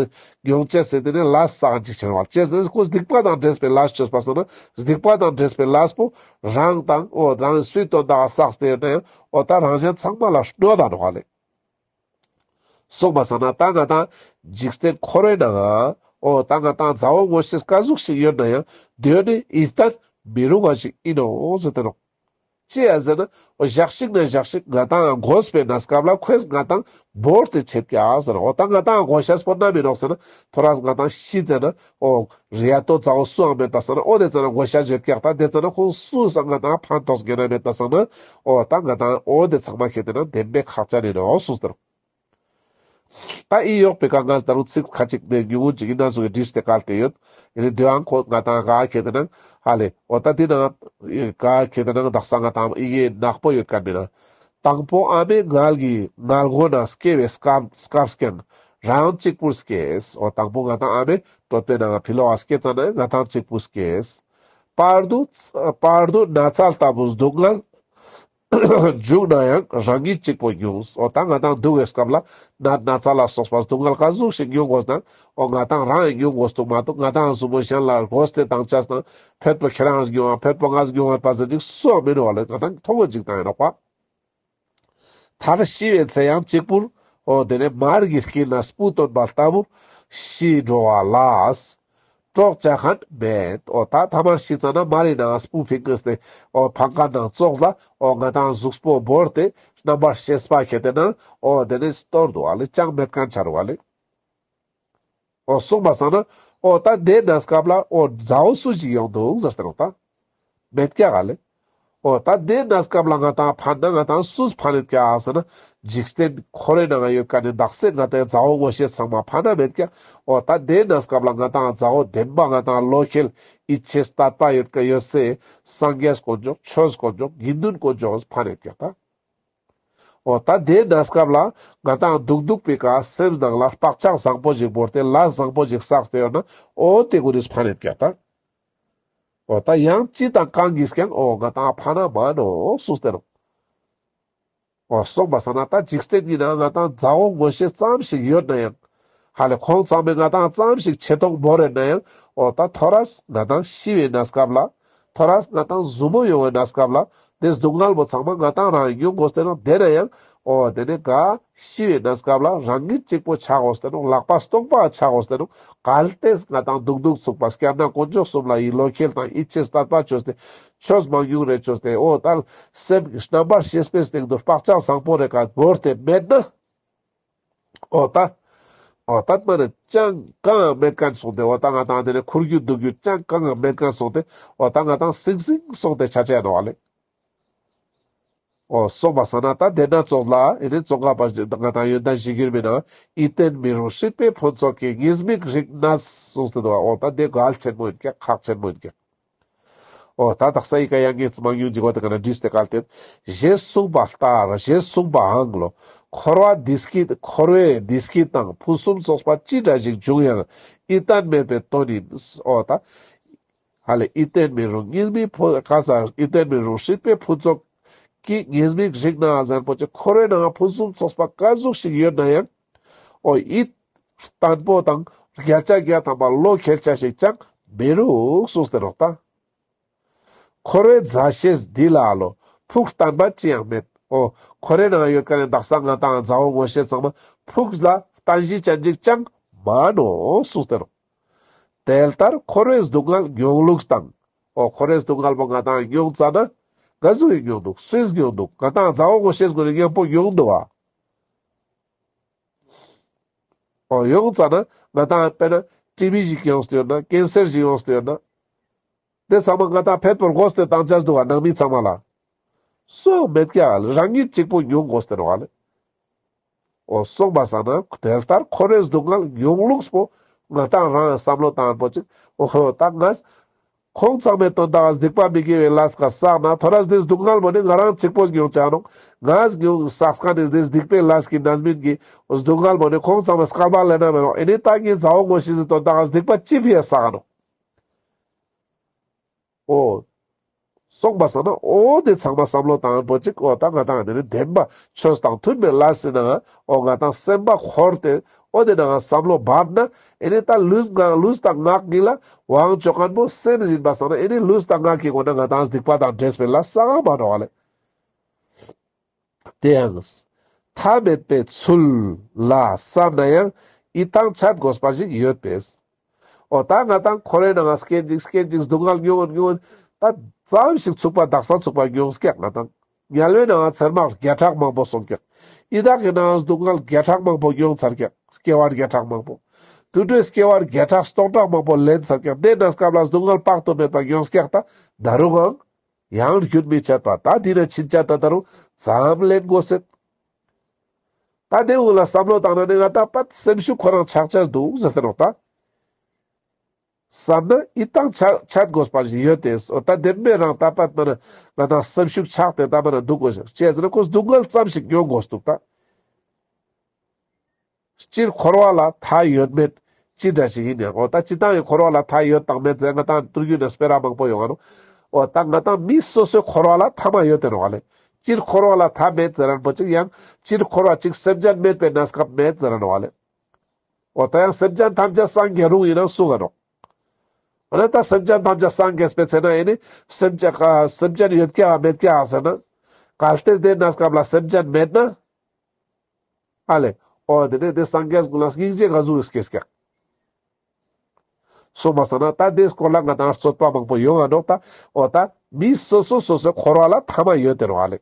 མྱོང་ཆས་སི་དེ་ནི་ལས་བསགས་ཅིག་ཆེན་བ་ཅེས་ཟེར་ཁོ་སྡིག་པ་དང་འདྲེས་པའི་ལས་བཅོས་པ་སང་ན་སྡིག་པ་དང་འདྲེས་པའི་ལས་པོ་རང་དང་འོ་རང་སུའི་དོན་དག་བསགས་ཏེ་ཡོད་ན་ཡང་འོ་ད་རང་གཞན་ཚང་མ་ལ་གནོད་ད་ནོག་ལེ། སོང་པ་སང་ན་ད་ང་དང་འཇིག་རྟེན་འཁོར་བའི་ནང་འོ་ད་ང་དང་མཛའ་བོ་ངོ་ཤེས་ཀ་ཟུག་ཞིག་ཡོད་ན་ཡང་དེ་ནི་ཡིད་བརྟན་མི་རུང་བ་ཞིག་ཡིན་ནོག་ཟེར་ཏེ་ནོག་ཅི་ཡ་ཟེར་ན་འོ་ཞག་ཞིག་ན་ཞག་ཞིག་ང་དང་དགོས་པའི་གནས་སྐབས་ལ་ཁོས་ང་དང་བོར་ཏེ་ཆེད་ཀྱག་ཟེར་ན་འོ་ད་ང་དང་དགོས་ཤེས་པོ་ན་མི་ནོག་ཟེར་ན་ཐོ་རས་ང་དང་ཤི་ཟེར་ན་འོ་རེ་ཡ་ཏོ་མཛའ་བོ་སུའང་མེད་པ་སང་ན་འོ་དེ་ཙ་ན་དགོས་ཤེས་ཡོད་ཀྱག་ད་དེ་ཙ་ན་ཁོང་སུ་སང་ང་དང་ཕན་ཐོགས་གེ་ན་མེད་པ་སང་ན་འོ་ད་ང་དང་འོ་དེ་ཚང་མ་ཁྱེར་ཏེ་ན་བདེན་པའི་ཁག་ཅན་ཡིན་ནོག་གསུངས་ཏེ་ནོག་ད་ཨི་ཡོག་པེ་ཀ་ང་ད་རུང་ཚིག་ཁ་ཅིག་ནེ་ཉུང་ངུན་ཅིག་ཨིན་ན་ཟུག་གི་བྲིས་ཏེ་བཀལ་ཏེ་ཡོད། ཨིན་ནི་དེའང་ཁོ་ང་དང་ག་ཁྱེར་ཏེ་ན་ཧ་ལེ་འོ་ད་འདི་ནང་ག་ཁྱེར་ཏེ་ན་དག་ས་ང་དང་ཨི་གེ་ནག་པོ་ཡོད་ཀ་མེད་ན། དང་པོ་ཨ་མའི་མངལ་གྱི་མངལ་སྒོ་ན་སྐྱེ་བའི་སྐབས་སྐབས་ཀྱང་རང་གཅིག་པུར་སྐྱེས། འོ་དང་པོ་ང་དང་ཨ་མའི་གྲོད་པའི་ནང་ཕི་ལོག་ག་སྐྱེ་ཙ་ན་ང་དང་གཅིག་པུར་སྐྱེས། བར་དུ་བར་དུ་ན་ཚ་ལྟ་བུ་སྡུག་བསྔལ་འཇུག་ན་ཡང་རང་གིས་གཅིག་པོ་མྱོང་། འོ་ད་ང་དང་སྡུག་པའི་སྐབས་ལ་ན་ན་ཚ་ལ་སོགས་པ་སྡུག་བསྔལ་ག་ཟུག་ཞིག་མྱོང་དགོས་ན། འོ་ང་དང་རང་ཡང་མྱོང་དགོས་འདུག་མ་གཏོགས་ང་དང་ཟུག་མོ་གཞན་ལ་དགོས་ཏེ་བཏང་ཆ་ན་ཕེད་པོ་ཁྱེ་རང་མྱོང་བ་ཕེད་པོ་ང་མྱོང་བ་པ་ཟེར་ཅིག་སུའང་མི་ནུག་པ་ལེ། ང་དང་མཐོང་བ་ཅིག་དང་ཡིན་ནོག་པ། མཐར་ཤི་བའི་ཚེ་ཡང་གཅིག་པུར། འོ་དེ་ནས་མར་གྱི་དཀྱིལ་ན་སྤུ་བཏོན་པ་ལྟ་བུར་ཤི་འགྲོ་བ་ལ། གྲོགས་བྱ་མཁན་མེད། འོ་ད་ཐ་མར་ཤི་ཙ་ན་མར་རི་ནང་སྤུ་ཕིང་ངེས་ཏེ་འོ་ཕང་ཁན་ནང་ཙོགས་ལ་འོ་ང་དང་གཟུགས་པོ་བོར་ཏེ་རྣམ་པར་ཤེས་པ་ཁྱེར་ཏེ་ན་འོ་དེ་ནས་སྟོར་འདུག་པ་ལེ། ཅང་མེད་མཁན་ཆ་རུག་པ་ལེ། འོ་གསུངས་པ་སང་ན་འོ་ད་དེ་གནས་སྐབས་ལ་འོ་མཛའ་བོ་སུ་ཞིག་ཡོང་འདུག་ཟེར་ཏེ་ནོག་ད། མེད་ཀྱག་ག་ལེ། འོ་ད་དེ་གནས་སྐབས་ལ་ང་དང་ཕན་ན་ང་དང་སུས་ཕན་ཡོད་ཀྱག་ཟེར་ན་འཇིག་རྟེན་འཁོར་བའི་ནང་ཡོད་མཁན་ནི་དག་ས་ང་དང་མཛའ་བོ་ངོ་ཤེས་ཚང་མ་ཕན་ན་མེད་ཀྱག་འོ་ད་དེ་གནས་སྐབས་ལ་ང་དང་མཛའ་བོ་བདེན་པ་ང་དང་བློ་ཁེལ་ཡིད་ཆེས་དད་པ་ཡོད་ཀྱག་ཡོད་སའི་སངས་རྒྱས་དཀོན་མཆོག་ཆོས་དཀོན་མཆོག་དགེ་འདུན་དཀོན་མཆོག་ཕན་ཡོད་ཀྱག་ད། འོ་ད་དེ་གནས་སྐབས་ལ་ང་དང་སྡུག་སྡུག་པའི་ཀ་སེམས་ནང་ལ་བག་ཆགས་བཟང་པོ་ཞིག་བོར་ཏེ་ལས་བཟང་པོ་ཞིག་བསགས་ཏེ་ཡོད་ན་འོ་དེ་ཀུན་ནི་ཕན་ཡོད་ཀྱག་ད། འོ་ད་ཡང་ཅི་དང་གང་གིས་ཀྱང་འོ་ང་ཏང་ཕན་མ་ནོག་གསུངས་ཏེ་ནོག་འོ་སོང་པ་སང་ན་ད་འཇིག་རྟེན་གྱི་ནང་ང་ང་ཏང་མཛའ་བོ་ངོ་ཤེས་ཙམ་ཞིག་ཡོད་ན་ཡང་། ཧ་ལེ་ཁོང་ཚང་མས་ང་ཏང་ཙམ་ཞིག་ཆེ་མཐོང་བོར་རེ་ན་ཡང་འོ་ད་ཐོ་རས་ང་ཏང་ཤི་བའི་གནས་སྐབས་ལ། ཐོ་རས་ང་ཏང་ཟུར་མོ་ཡོང་བའི་གནས་སྐབས་ལ། དེ་སྡུག་བསྔལ་བོ་ཚང་མ་ང་ཏང་རང་མྱོང་དགོས་ཏེ་ནོག་དེ་ན་ཡང་འོ་དེ་ནས་ག་ཤི་བའི་གནས་སྐབས་ལ་རང་ཉིད་གཅིག་པོ་ཆ་དགོས་ཏེ་ནོག་ལག་པ་སྟོང་པ་ཆ་དགོས་ཏེ་ནོག་གལ་ཏེ་ང་ཏང་སྡུག་སྡུག་ཚུགས་པ་སྐྱབས་གནས་དཀོན་མཆོག་གསུམ་ལ་ཡི་བློ་ཁེལ་དང་ཡིད་ཆེས་དད་པ་བཅོས་ཏེ་ཆོས་མང་ཉུང་རེ་བཅོས་ཏེ་འོ་ད་སེམས་རྣམ་པར་ཤེས་པའི་སྟེང་དུ་བག་ཆགས་བཟང་པོ་རེ་ག་བོར་ཏེ་མེད་ན། འོ་ད། འོ་ད་མ་ནི་ཅང་གང་མེད་མཁན་སོང་སྟེ་འོ་ད་ང་ཏང་དེ་ནས་ཁུར་རྒྱུ་འདུག་རྒྱུ་ཅང་གང་མེད་མཁན་སོང་སྟེ་འོ་ད་ང་ཏང་སིང་སིང་སོང་སྟེ་ཆ་ཆ་ནོག་ལེ། འོ་སོང་པ་སང་ན་ད་དེ་ན་ཙོགས་ལ་ཨེ་ནི་ཙོང་ཁ་པ་ཞིག་ང་ཏང་ཡོན་ཏན་གཞིར་གྱུར་མི་ནང་ཡིད་བརྟན་མི་རུང་སྲིད་པའི་ཕུན་ཚོགས་ཀྱི་ཉེས་དམིགས་རིག་ན་གསུངས་ཏེ་འདུག་འོ་ད་དེ་གལ་ཆེན་མོ་ཡིན་ཀྱག་ཁག་ཆེན་མོ་ཡིན་ཀྱག་འོ་ད་དག་ས་ཡི་ག་ཡང་ངེས་མང་ཉུང་འཇིག་པ་དེ་ག་ན་བྲིས་ཏེ་གལ་ཏེ། ཞེས་གསུངས་པ་ལྟར་ཞེས་གསུངས་པའང་ལོ། འཁོར་བ་བདེ་སྐྱིད་འཁོར་བའི་བདེ་སྐྱིད་དང་ཕུན་སུམ་ཚོགས་པ་ཅི་འདྲ་ཞིག་འབྱུང་ཡང་ཡིད་བརྟན་མེད་པའི་དོན་ཡིན། འོ་ད། ཧ་ལེ་ཡིད་བརྟན་མི་རུང་ཉེས་དམིགས་ཕུ་ག་ས་ཡིད་བརྟན་མི་རུང་སྲིད་པའི་ཕུན་ཚོགས་ཀྱི་ཉེས་དམིགས་རིག་ན་ཟེར་པོ་ཅིག་འཁོར་བའི་ནང་ཕུན་སུམ་ཚོགས་པ་ག་ཟུག་ཞིག་ཡོད་ན་ཡང་། འོ་ཡིད་བརྟན་པོ་དང་བརྒྱ་ཆ་བརྒྱ་ཐམ་པ་བློ་ཁེལ་ཆ་ཞིག་ཅང་མི་རུག་གསུངས་ཏེ་ནོག་ད། འཁོར་བའི་མཛའ་བཤེས་འདི་ལ་ལོ། ཕུགས་བརྟན་པ་ཅི་ཡང་མེད། འོ་འཁོར་བའི་ནང་ཡོད་མཁན་ནི་དག་ས་ང་ཏང་མཛའ་བོ་ངོ་ཤེས་ཚང་མ་ཕུགས་ལ་བརྟན་གཞི་ཅན་ཅིག་ཅང་མ་ནོག་གསུངས་ཏེ་ནོག་དེ་ལྟར་འཁོར་བའི་སྡུག་བསྔལ་མྱོང་ལུགས་དང་། འོ་འཁོར་བའི་སྡུག་བསྔལ་པོ་ང་ཏང་མྱོང་ཙ་ན་ག་ཟུག་གི་མྱོང་འདུག་སུས་མྱོང་འདུག་ང་ཏང་མཛའ་བོ་ངོ་ཤེས་ཀུན་ནི་མཉམ་པོ་མྱོང་འདུག་བ། འོ་ཡོང་ཙ་ན་ང་ཏང་དཔེར་ན་ཊི་བི་ཞིག་ཡོངས་ཏེ་ཡོད་ན་ཀེན་སར་ཞིག་ཡོངས་ཏེ་ཡོད་ན། དེ་ཚང་མ་ང་ཏང་ཕེད་པོར་དགོས་ཏེ་བཏང་ཆ་འདུག་བ་ནང་མི་ཚང་མ་ལ། སུའང་མེད་ཀྱག་རང་ཉིད་གཅིག་པོ་མྱོང་དགོས་ཏེ་ནོག་ལེ། འོ་སོང་པ་སང་ན་དེ་ལྟར་འཁོར་བའི་སྡུག་བསྔལ་མྱོང་ལུགས་པོ་ང་ཏང་རང་བསམ་བློ་བཏང་པོ་ཅིག་འོ་ཧོ་ད་ང་ཁོང་ཚང་མའི་དོན་དག་སྡིག་པ་མི་དགེ་བའི་ལས་ཀ་བསགས་ན་ཐོ་རས་དེ་སྡུག་བསྔལ་བོ་ནི་ང་རང་གཅིག་པོ་མྱོང་ཆ་ནོག་ང་མྱོང་བསགས་མཁན་ནི་དེ་སྡིག་པའི་ལས་ཀྱི་རྣམ་སྨིན་གྱི་སྡུག་བསྔལ་བོ་ནི་ཁོང་ཚང་མས་སྐལ་པ་ལེན་ན་མེད་ནོག་ཨེ་ནི་ད་ངའི་མཛའ་བོ་ངོ་ཤེས་སི་དོན་དག་སྡིག་པ་ཅི་ཕི་ཡ་བསགས་ནོག་འོ། སོང་པ་སང་ན་འོ་དེ་ཚང་མ་བསམ་བློ་བཏང་པོ་ཅིག་འོ་ད་ང་ཏང་དེ་ནི་བདེན་པ་ཆོས་དང་མཐུན་པའི་ལས་ཟེར་ན་འོ་ང་ཏང་སེམས་པ་འཁོར་ཏེ་འོ་དེ་ནང་བསམ་བློ་བབ་ན་ཨེ་ནི་ད་ལུས་ངག་ལུས་དང་ངག་གཉིས་ལ་དབང་ཆོག་མཁན་པོ་སེམས་ཡིན་པ་སང་ན་ཨེ་ནི་ལུས་དང་ངག་གི་སྒོ་ནས་ང་ཏང་སྡིག་པ་དང་འདྲེས་པའི་ལས་བསགས་མ་ནོག་ལེ། དེ་ཡང་ཐ་མལ་པའི་ཚུལ་ལ་བསམ་ན་ཡང་ཡིད་ཐང་ཆད་དགོས་པ་ཞིག་ཡོད་པས། འོ་ད་ང་ཏང་འཁོར་བའི་ནང་སྐད་ཅིག་སྐད་ཅིག་སྡུག་བསྔལ་མྱོང་མྱོང་ད་ཙམ་ཞིག་ཚུགས་པ་དག་ས་ཚུགས་པ་མྱོང་སྐྱག་ང་ཏང་། དམྱལ་བའི་ནང་ཚེར་མ་བརྒྱ་ཕྲག་མང་པོ་སོང་སྐྱག་ཡི་དྭགས་ཀྱི་ནང་སྡུག་བསྔལ་བརྒྱ་ཕྲག་མང་པོ་མྱོང་ཚར་སྐྱག་སྐྱེ་བ་བརྒྱ་ཕྲག་མང་པོ། དུད་འགྲོའི་སྐྱེ་བ་བརྒྱ་ཕྲག་སྟོང་ཕྲག་མང་པོ་ལེན་ཚར་སྐྱག་དེ་ནང་སྐབས་ལ་སྡུག་བསྔལ་དཔག་ཏུ་མེད་པ་མྱོང་སྐྱག་ད་ད་རུང་ཡང་ཡང་རྒྱུན་མི་ཆད་པ་ད་འདི་ན་ཕྱིན་ཆད་ད་ད་རུང་ཙམ་ལེན་དགོས་སེད། ད་དེ་འུ་ལ་བསམ་བློ་བཏང་ན་ནི་ང་ཏང་པད་སེམས་ཤུགས་ཁོ་རང་ཆག་ཆག་འདུག་ཟེར་ཏེ་ནོག་ད། བསམ་ན་ཡིད་ཐང་ཆད་དགོས་པ་ཞིག་ཡོད་དེ། འོ་ད་བདེན་པའི་རང་ད་པད་མ་ན་ང་ཏང་སེམས་ཤུགས་ཆག་སྟེ་ད་མ་ན་འདུག་དགོས་ཤག་ཅི་ཟེར་ན་ཁོ་སྡུག་བསྔལ་ཙམ་ཞིག་མྱོང་དགོས་འདུག་ད། སྤྱིར་འཁོར་བ་ལ་མཐའ་ཡོད་མེད་ཅི་འདྲ་ཞིག་ཡིན་ཡང་འོ་ད་སྤྱིར་བཏང་གི་འཁོར་བ་ལ་མཐའ་ཡོད་དང་མེད་ཟེར་ང་ཏང་ཐུར་རྒྱུད་ནས་སྤེ་ར་མང་པོ་ཡོང་ང་ནོག་འོ་ད་ང་ཏང་མི་སོ་སོའི་འཁོར་བ་ལ་མཐའ་མ་ཡོད་དེ་ནོག་ལེ། སྤྱིར་འཁོར་བ་ལ་མཐའ་མེད་ཟེར་རན་པོ་ཅིག་ཡང་སྤྱིར་འཁོར་བ་ཅིག་སེམས་ཅན་མེད་པའི་གནས་སྐབས་མེད་ཟེར་རན་ནོག་ལེ། འོ་ད་ཡང་སེམས་ཅན་ཐམས་ཅད་སངས་རྒྱས་རུང་ཡིན་ན་སུ་ག་ནོག་འོ་ན་ད་སེམས་ཅན་ཐམས་ཅད་སངས་རྒྱས་པའི་ཚེ་ན་ཡིན་ནི་སེམས་ཅན་སེམས་ཅན་ཡོད་ཀྱག་མེད་ཀྱག་ཟེར་ན། གལ་ཏེ་དེ་གནས་སྐབས་ལ་སེམས་ཅན་མེད་ན། ཨ་ལེ། འོ་དེ་ནས་དེ་སངས་རྒྱས་ཀུན་ལ་སྙིང་རྗེ་ག་ཟུག་སྐྱེས་ཀྱག་སོང་པ་སང་ན་ད་དེ་སྐོར་ལ་ང་ཏང་རྩོད་པ་མང་པོ་ཡོང་ང་ནོག་ད། འོ་ད་མི་སོ་སོ་སོ་སོའི་འཁོར་བ་ལ་མཐའ་མ་ཡོད་དེ་ནོག་ཨ་ལེ།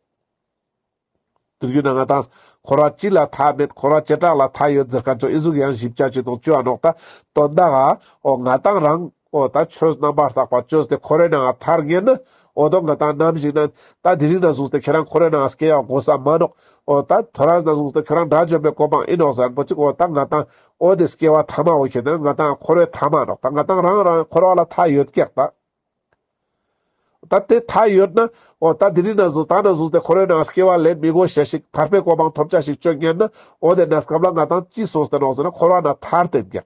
དུས་རྒྱུན་ན་ང་ཏང་འཁོར་བ་སྤྱི་ལ་མཐའ་མེད་འཁོར་བ་བྱེ་བྲག་ལ་མཐའ་ཡོད་ཟེར་མཁན་ཚོ་ཨི་ཟུག་ཡང་ཞིབ་ཆ་ཅིག་དང་བཅོ་ཨ་ནོག་ད། དོན་དག་ག་འོ་ང་ཏང་རང་འོ་ད་ཆོས་རྣམ་པར་དག་པ་བཅོས་ཏེ་འཁོར་བའི་ནང་ཐར་ཉན་ན་འོ་དོ་ང་ཏང་ནམ་ཞིག་ན་ད་དེ་རིང་ན་བཟུང་སྟེ་ཁྱེད་རང་འཁོར་བའི་ནང་སྐྱེ་ཡག་དགོས་ས་མ་ནོག་འོ་ད་ཐོ་རས་ན་བཟུང་སྟེ་ཁྱེད་རང་དགྲ་བཅོམ་པའི་གོ་འཕང་ཨིན་ནོག་ཟེར་མཁན་པོ་ཅིག་འོ་ད་ང་ཏང་འོ་དེ་སྐྱེ་བ་ཐ་མ་འོ་ཁྱེད་དེ་ང་ཏང་འཁོར་བའི་ཐ་མ་ནོག་ད་ང་ཏང་རང་རང་འཁོར་བ་ལ་མཐའ་ཡོད་ཀྱག་ད། ད་དེ་མཐའ་ཡོད་ན་འོ་ད་དེ་རིང་ན་བཟུང་ད་ན་བཟུང་སྟེ་འཁོར་བའི་ནང་སྐྱེ་བ་ལེན་མི་དགོས་ཤེས་ཤིག་ཐར་པའི་གོ་འཕང་ཐོབ་ཆ་ཞིག་བཅོ་ཉན་ན་འོ་དེ་གནས་སྐབས་ལ་ང་ཏང་ཅི་སོང་སྟེ་ནོག་ཟེར་ན་འཁོར་བ་ན་ཐར་ཏེ་ཀྱག་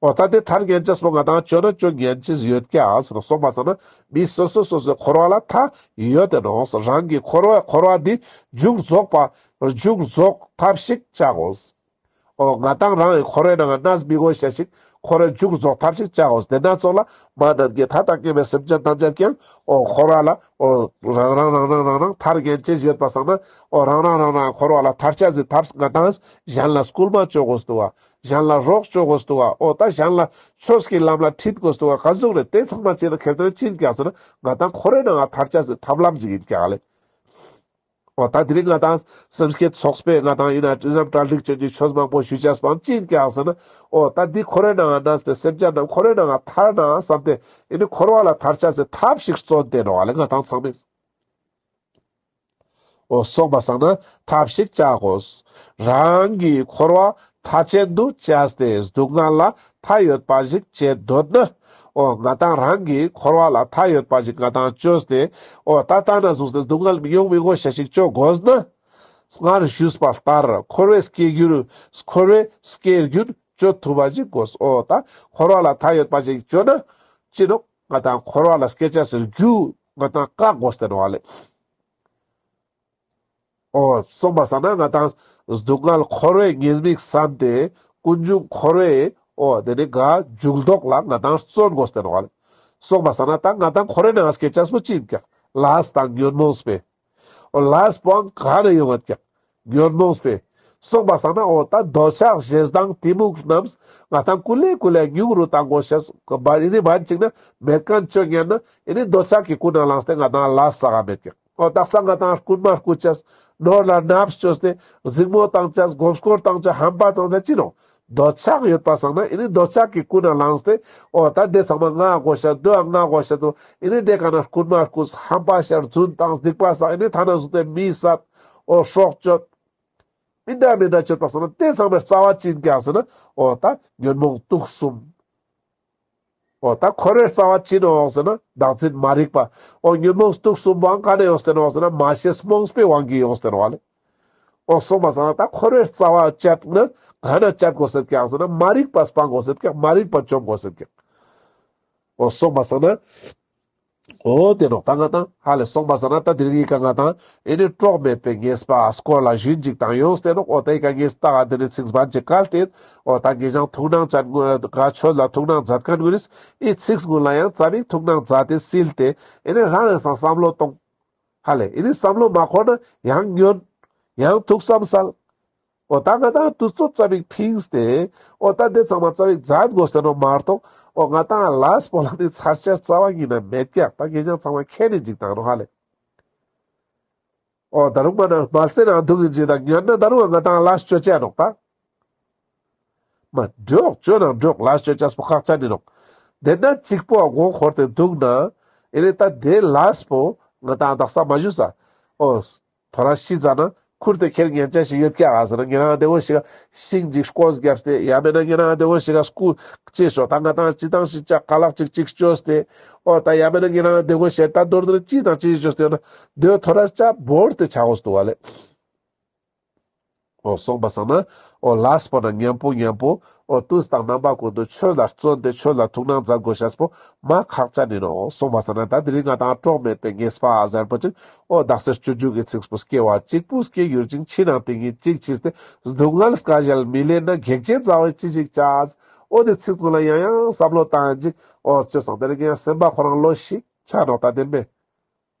འོ་ད་དེ་ཐར་ཉན་ཅེས་པོ་ང་དང་ཅོ་ན་ཅོ་ཉན་ཅེས་ཡོད་ཀྱག་ཟེར་ནོག། སོང་པ་སང་ན་མི་སོ་སོ་སོ་སོའི་འཁོར་བ་ལ་མཐའ་ཡོད་དེ་ནོག། རང་གི་འཁོར་བ་འཁོར་བ་འདི་མཇུག་རྫོགས་པ་མཇུག་རྫོགས་ཐབས་ཤིག་བྱ་དགོས། འོ་ང་དང་རང་གི་འཁོར་བའི་ནང་ང་གནས་མི་དགོས་ཤེས་ཤིག་འཁོར་བའི་མཇུག་རྫོགས་ཐབས་ཤིག་བྱ་དགོས། དེ་ན་ཙོགས་ལ་མ་ནམ་མཁའི་མཐའ་དང་མཉམ་པའི་སེམས་ཅན་ཐམས་ཅད་ཀྱང་འོ་འཁོར་བ་ལ་འོ་རང་རང་རང་རང་རང་རང་ཐར་ཉན་ཅེས་ཡོད་པ་སང་ན་འོ་རང་རང་རང་རང་འཁོར་བ་ལ་ཐར་ཅེས་སི་ཐབས་ང་དང་གཞན་ལ་སྐུལ་མ་ཅོ་དགོས་འདུག་བ། གཞན་ལ་རོགས་ཅོ་དགོས་འདུག་བ། འོ་ད་གཞན་ལ་ཆོས་ཀྱི་ལམ་ལ་ཁྲིད་དགོས་འདུག་བ། ག་ཟུག་རེད། དེ་ཚང་མ་བྱས་ན་ཁྱེད་ཚོ་ཅི་ཡིན་ཀྱག་ཟེར་ན་ང་དང་འཁོར་བའི་ནང་ང་ཐར་ཅེས་སི་ཐབས་ལམ་ཅིག་ཡིན་ཀྱག་ལེ། འོ་ད་དེ་རིང་ང་དང་སེམས་བསྐྱེད་ཚོགས་པའི་ང་དང་ཡིན་ན་དྲི་ཟམ་གྲ་སྒྲིག་ཅན་གྱི་ཆོས་མང་པོ་ཞུ་ཅེས་པའང་ཅི་ཡིན་ཀྱག་ཟེར་ན། འོ་ད་འདི་འཁོར་བའི་ནང་ང་གནས་པའི་སེམས་ཅན་རྣམས་འཁོར་བའི་ནང་ང་ཐར་ན་བསམ་སྟེ་ཡིན་ནི་འཁོར་བ་ལ་ཐར་ཅེས་སི་ཐབས་ཤིག་བརྩོན་ཏེ་ནོག་ལེ་ང་དང་ཚང་མས། འོ་སོང་པ་སང་ན་ཐབས་ཤིག་བྱ་དགོས། རང་གི་འཁོར་བ་མཐའ་ཅན་དུ་བྱས་ཏེ་སྡུག་བསྔལ་ལ་མཐའ་ཡོད་པ་ཞིག་བྱེད་འདོད་ན། འོ་ང་དང་རང་གི་འཁོར་བ་ལ་མཐའ་ཡོད་པ་ཞིག་ང་དང་ཅོས་ཏེ་འོ་ད་ལྟ་ན་བཟུང་སྟེ་སྡུག་བསྔལ་མི་ཡོང་མི་དགོས་ཤེས་ཤིག་ཅོ་དགོས་ན། སྔར་ཞུས་པ་ལྟར་འཁོར་བའི་སྐྱེ་རྒྱུ་འཁོར་བའི་སྐྱེ་རྒྱུན་ཅོ་ཐུབ་པ་ཞིག་དགོས། འོ་ད་འཁོར་བ་ལ་མཐའ་ཡོད་པ་ཞིག་ཅོ་ན་ཅི་ནོག། ང་དང་འཁོར་བ་ལ་སྐྱེ་ཅེས་སི་རྒྱུ་ང་དང་བཀག་དགོས་ཏེ་ནོག་ལེ། འོ་སོང་པ་སང་ན་ང་དང་སྡུག་བསྔལ་འཁོར་བའི་ཉེས་དམིགས་བསམ་སྟེ་ཀུན་འབྱུང་འཁོར་བའི་འོ་དེ་ནི་ག་འཇུག་ལྡོག་ལ་ང་དང་བརྩོན་དགོས་ཏེ་ནོག་ལེ། སོང་པ་སང་ན་ད་ང་དང་འཁོར་བའི་ནང་སྐྱེ་ཅེས་པོ་ཅི་ཡིན་ཀྱག། ལས་དང་ཉོན་མོངས་པས། འོ་ལས་པོའང་ག་ནས་ཡོང་ངད་ཀྱག། ཉོན་མོངས་པས། སོང་པ་སང་ན་འོ་ད་འདོད་ཆགས་ཞེ་སྡང་གཏི་མུག་རྣམས་ང་དང་ཀུ་ལེ་ཀུ་ལེ་ཉུང་རུ་བཏང་དགོས་ཤེས་ཨེ་ནི་བར་ཅིག་ན་མེད་མཁན་ཅོ་ཉན་ན་ཨེ་ནི་འདོད་ཆགས་ཀྱི་ཀུན་ནས་བསླངས་ཏེ་ང་དང་ལས་བསགས་མེད་ཀྱག། འོ་དག་ས་ང་དང་རྐུན་མ་རྐུ་ཅེས་ནོར་ལ་གནོད་ཅོས་ཏེ་གཟིགས་མོ་བཏང་ཅེས་མགོ་སྐོར་བཏང་ཅེས་ཧམ་པ་བཏང་ཅེས་ཅི་ནོག། འདོད་ཆགས་ཡོད་པ་སང་ན་ཨེ་ནི་འདོད་ཆགས་ཀྱི་ཀུན་ནས་བསླངས་ཏེ་འོ་ད་དེ་ཚང་མ་ང་དགོས་ཤེས་དེ་ང་དགོས་ཤེས་དུ་ཨེ་ནི་དེ་ག་ན་རྐུན་མ་རྐུས་ཧམ་པ་ཤར་རྫུན་བཏང་སྡིག་པ་བསགས་ཨེ་ནི་ཐ་ན་བཟུང་སྟེ་མི་བསད་འོ་སྲོག་གཅོད། མི་འདྲ་མི་འདྲ་ཅོ་ཡོད་པ་སང་ན་དེ་ཚང་མའི་རྩ་བ་ཅི་ཡིན་ཀྱག་ཟེར་ན་འོ་ད་ཉོན་མོངས་དུག་གསུམ། འོ་ད་འཁོར་བའི་རྩ་བ་ཅི་ནོག་ཟེར་ན་བདག་འཛིན་མ་རིག་པ། འོ་ཉོན་མོངས་དུག་གསུམ་པོའང་ག་ནས་ཡོངས་ཏེ་ནོག་ཟེར་ན་མ་ཤེས་རྨོངས་པའི་དབང་གིས་ཡོངས་ཏེ་ནོག་ལེ། འོ་སོང་པ་སང་ན་ད་འཁོར་བའི་རྩ་བ་བཅད་ན་ག་ནས་བཅད་དགོས་ཤེས་ཀྱག་ཟེར་ན་མ་རིག་པ་སྤང་དགོས་ཤེས་ཀྱག། མ་རིག་པ་བཅོམ་དགོས་ཤེས་ཀྱག། འོ་སོང་པ་སང་ན། འོ་དེ་ནོག་ད་ང་དང་ཧ་ལས་སོང་པ་སང་ན་ད་དེ་རིང་གི་ཀ་ང་དང་ཨེ་ནི་གྲོགས་མེད་པའི་ཉེས་པ་སྐོར་ལ་ཞུན་ཅིག་བཏང་ཡོངས་ཏེ་ནོག། འོ་ད་ཨི་ཀ་ངས་ད་ག་དེ་ནི་ཚིག་བན་ཅིག་བཀལ་ཏེ་འོ་ད་ངས་ཀྱང་ཐུགས་སྣང་ཅན་ག་ཆོས་ལ་ཐུགས་སྣང་མཛད་མཁན་ཀུན་ནིས་ཨི་ཚིག་ཀུན་ལ་ཡང་ཙ་པིག་ཐུགས་སྣང་མཛད་དེ་སིལ་ཏེ་ཨེ་ནི་རང་ཡང་སང་བསམ་བློ་གཏོང་། ཧ་ལས་ཨེ་ནི་བསམ་བློ་མ་འཁོར་ན་ཡང་ཉོན། ཡང་ཐུགས་བསམ་སལ། འོ་ད་ང་དང་དུས་ཚོད་ཙ་པིག་ཕིངས་ཏེ་འོ་ད་དེ་ཚང་མ་ཙ་པིག་མཛད་དགོས་ཏེ་ནོག་མ་གཏོགས་འོ་ང་དང་ལས་པོ་ལ་ནི་ཚར་ཆ་རྩ་བ་ཉིད་ནས་མེད་ཀྱག། ད་ངས་ཀྱང་ཚང་མ་མཁྱེན་ནི་ཅིག་བཏང་ནོག་ཧ་ལས། འོ་ད་རུང་མ་ན་མ་རྩེ་ན་འདུག་ཡིན་ཅིག་དང་ཉོན་ན་ད་རུང་ང་དང་ལས་ཅོ་ཅེས་ནོག་ད། མ་འགྲོགས་ཅོ་ན་འགྲོགས་ལས་ཅོ་ཅེས་པོ་ཁག་ཅན་ནི་ནོག། དེ་ན་གཅིག་པོ་མགོ་འཁོར་ཏེ་འདུག་ན་ཨེ་ནི་ད་དེ་ལས་པོ་ང་དང་དག་ས་མ་ཞུས་ས། འོ། ཐོ་རངས་ཤི་ཙ་ན་ཁུར་ཏེ་ཁྱེར་ཉན་ཅེས་ཤིག་ཡོད་ཀྱག་ཟེར་ན་ཉེ་རང་དེ་བོ་ཞིག་ག་ཤིང་ཅིག་སྐོས་བརྒྱབ་སྟེ་ཡང་མེད་ན་ཉེ་རང་དེ་བོ་ཞིག་ག་སྐུ་ཅེས་ཤོག་ད་ང་དང་ཅི་དང་ཞིག་ཅག་ཀ་ལག་ཅིག་ཅིག་བཅོས་ཏེ་འོ་ད་ཡང་མེད་ན་ཉེ་རང་དེ་བོ་ཞིག་ད་མདོར་བསྡུ་ན་ཅི་དང་ཅི་ཞིག་བཅོས་ཏེ་ཡོད་ན་དེ་ཐོ་རངས་ཅ་བོར་ཏེ་ཆ་འོས་འདུག་བ་ལེ། འོ་སོང་པ་སང་ན་འོ་ལས་པོ་ན་མཉམ་པོ་མཉམ་པོ་འོ་དུས་དང་རྣམ་པ་ཀུན་ཏུ་ཆོས་ལ་བརྩོན་ཏེ་ཆོས་ལ་ཐུགས་སྣང་མཛད་དགོས་ཤེས་པོ་མ་ཁག་ཅན་ཡིན་ནོག། སོང་པ་སང་ན་ད་དེ་རིང་ང་དང་གྲོགས་མེད་པའི་ཉེས་པ་ཟེར་པོ་ཅིག་འོ་དག་ས་སྤྱོད་འཇུག་གི་ཚིགས་པོ་སྐྱེ་བ་གཅིག་པུ་སྐྱེ་འགྱུར་ཅིང་ཕྱི་ནང་དེ་ཉིད་གཅིག་ཕྱིས་ཏེ་སྡུག་བསྔལ་སྐལ་བཞིར་མི་ལེན་ན་གེགས་བྱེད་མཛའ་བས་ཅི་ཞིག་བྱ། འོ་དེ་ཚིག་ཀུན་ལ་ཡང་ཡང་བསམ་བློ་བཏང་ཅིག་འོ་ཅོ་སང་དེ་རིང་ཡང་སེམས་པ་ཁོ་རང་ལོ་ཞིག་ཆ་ནོག་ད་བདེན་པས།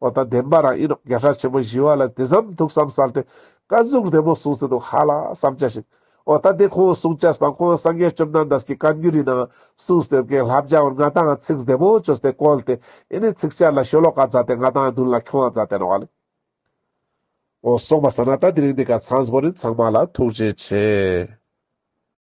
འོ་ད་བདེན་པ་རང་ཡིན་ནོག། རྒྱལ་སྲས་ཆེན་པོ་ཞི་བ་ལྷ་དེ་ཙམ་ཐུགས་བསམ་གསལ་ཏེ་ཀ་ཟུག་བདེ་མོ་གསུངས་ཏེ་འདུག་ཧ་ལ་བསམ་ཅེས་ཤིག། འོ་ད་དེ་ཁོང་གསུང་ཅེས་པ་ཁོང་སངས་རྒྱས་བཅོམ་ལྡན་འདས་ཀྱི་བཀའ་འགྱུར་ཡིན་ནང་གསུངས་ཏེ་ཡོད་ཀྱག། བསླབ་བྱ་འོ་ང་དང་ཚིག་བདེ་མོ་བཅོས་ཏེ་བཀོལ་ཏེ་ཨེ་ནི་ཚིག་བཤད་ལ་ཤོ་ལོ་ཀ་མཛད་དེ་ང་དང་མདུན་ལ་ཁྱོང་བ་མཛད་དེ་ནོག་ལེ། འོ་སོང་པ་སང་ན་ད་དེ་རིང་འདི་ཀ་ཚང་པོ་ནི་ཚང་མ་ལ་ཐུགས་རྗེ་ཆེ།